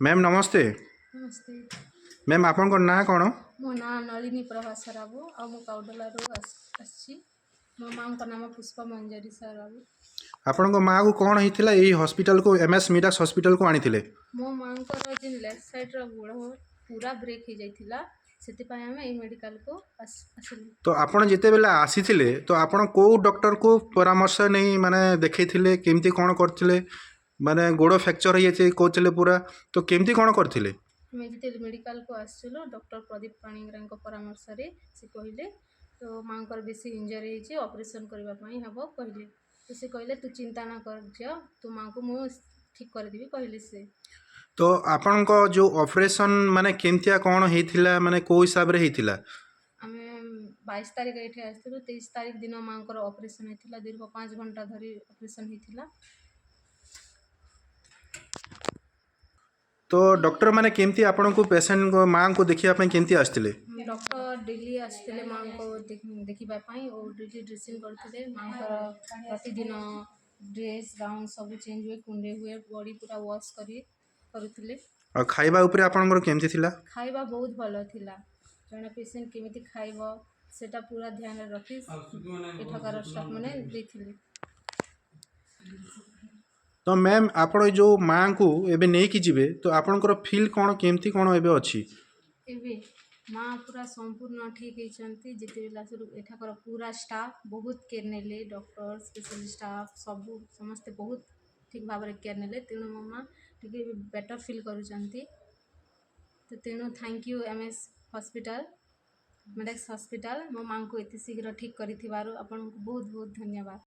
Ma'am ନମସ୍ତେ। ନମସ୍ତେ। Ma'am, ଆପଣଙ୍କ ନାଁ କ'ଣ? ମୋ ନାଁ ନଳିନୀ ପ୍ରଭା ସରାବୁ ଆଉ ମୁଁ କାଉଡୋଲାରୁ ଆସିଛି। ମୋ ମାଆଙ୍କ ନାମ ପୁଷ୍ପା ମଞ୍ଜରୀ ସରାବୁ। ଆପଣଙ୍କ ମାଆକୁ କ'ଣ ହେଇଥିଲା, ଏଇ ହସ୍ପିଟାଲକୁ, ଏମ୍ ଏସ୍ ମିଡାକ୍ସ ହସ୍ପିଟାଲକୁ ଆଣିଥିଲେ? ମୋ ମାଆଙ୍କର ଯେନ୍ ଲେଫ୍ଟ ସାଇଡ଼୍ର ଗୋଡ଼ ପୁରା ବ୍ରେକ୍ ହେଇଯାଇଥିଲା, ସେଥିପାଇଁ ଆମେ ଏଇ ମେଡ଼ିକାଲକୁ ଆସିଲୁ। ତ ଆପଣ ଯେତେବେଳେ ଆସିଥିଲେ, ତ ଆପଣ କେଉଁ ଡକ୍ଟରକୁ ପରାମର୍ଶ ନେଇ ମାନେ ଦେଖେଇଥିଲେ? କେମିତି କ'ଣ କରିଥିଲେ? ମାନେ ଗୋଡ଼ ଫ୍ରାକ୍ଚର୍ ହେଇଯାଇଛି କହୁଥିଲେ ପୁରା, ତ କେମିତି କ'ଣ କରିଥିଲେ? ଆମେ ଯେତେବେଳେ ମେଡ଼ିକାଲକୁ ଆସିଥିଲୁ, ଡକ୍ଟର ପ୍ରଦୀପ ପାଣିଗ୍ରାହୀଙ୍କ ପରାମର୍ଶରେ ସେ କହିଲେ ତ ମାଆଙ୍କର ବେଶୀ ଇଞ୍ଜରି ହେଇଛି, ଅପରେସନ୍ କରିବା ପାଇଁ ହେବ କହିଲେ। ତ ସେ କହିଲେ, ତୁ ଚିନ୍ତା ନ କର ଝିଅ, ତୁ ମାଆଙ୍କୁ ମୁଁ ଠିକ୍ କରିଦେବି କହିଲେ ସେ। ତ ଆପଣଙ୍କ ଯେଉଁ ଅପରେସନ୍ ମାନେ କେମିତିଆ କ'ଣ ହେଇଥିଲା, ମାନେ କେଉଁ ହିସାବରେ ହେଇଥିଲା? ଆମେ 22 ତାରିଖ ଏଇଠି ଆସିଥିଲୁ। 23 ତାରିଖ ଦିନ ମାଆଙ୍କର ଅପରେସନ୍ ହେଇଥିଲା। ଦୀର୍ଘ 5 ଘଣ୍ଟା ଧରି ଅପରେସନ୍ ହେଇଥିଲା। ତ ଡକ୍ଟରମାନେ କେମିତି ଆପଣଙ୍କୁ, ପେସେଣ୍ଟଙ୍କ ମାଆଙ୍କୁ ଦେଖିବା ପାଇଁ କେମିତି ଆସିଥିଲେ? ଡକ୍ଟର ଡେଲି ଆସିଥିଲେ ମାଆଙ୍କୁ ଦେଖିବା ପାଇଁ ଓ ଡେଲି ଡ୍ରେସିଂ କରୁଥିଲେ। ମାଆଙ୍କର ପ୍ରତିଦିନ ଡ୍ରେସ୍ ଗାଉନ୍ ସବୁ ଚେଞ୍ଜ ହୁଏ, କୁଣ୍ଡେଇ ହୁଏ, ବଡ଼ି ପୁରା ୱାଶ୍ କରି କରୁଥିଲେ। ଆଉ ଖାଇବା ଉପରେ ଆପଣଙ୍କର କେମିତି ଥିଲା? ଖାଇବା ବହୁତ ଭଲ ଥିଲା। ଜଣେ ପେସେଣ୍ଟ କେମିତି ଖାଇବ, ସେଟା ପୁରା ଧ୍ୟାନରେ ରଖି ଏଠାକାର ଷ୍ଟାଫ୍ ମାନେ ଦେଇଥିଲେ। ତ ମ୍ୟାମ୍, ଆପଣ ଏ ଯେଉଁ ମାଆଙ୍କୁ ଏବେ ନେଇକି ଯିବେ, ତ ଆପଣଙ୍କର ଫିଲ୍ କ'ଣ, କେମିତି କ'ଣ ଏବେ ଅଛି? ଏବେ ମା ପୁରା ସମ୍ପୂର୍ଣ୍ଣ ଠିକ୍ ହେଇଛନ୍ତି। ଯେତେବେଳେ ଆସିଲୁ, ଏଠାକାର ପୁରା ଷ୍ଟାଫ୍ ବହୁତ କେୟାର ନେଲେ। ଡକ୍ଟର, ସ୍ପେଶାଲିଷ୍ଟ ଷ୍ଟାଫ୍ ସବୁ ସମସ୍ତେ ବହୁତ ଠିକ୍ ଭାବରେ କେୟାର ନେଲେ। ତେଣୁ ମୋ ମା ଟିକେ ବେଟର୍ ଫିଲ୍ କରୁଛନ୍ତି। ତ ତେଣୁ thank you M S hospital, Medex hospital. ମୋ ମାଆଙ୍କୁ ଏତେ ଶୀଘ୍ର ଠିକ୍ କରିଥିବାରୁ ଆପଣଙ୍କୁ ବହୁତ ବହୁତ ଧନ୍ୟବାଦ।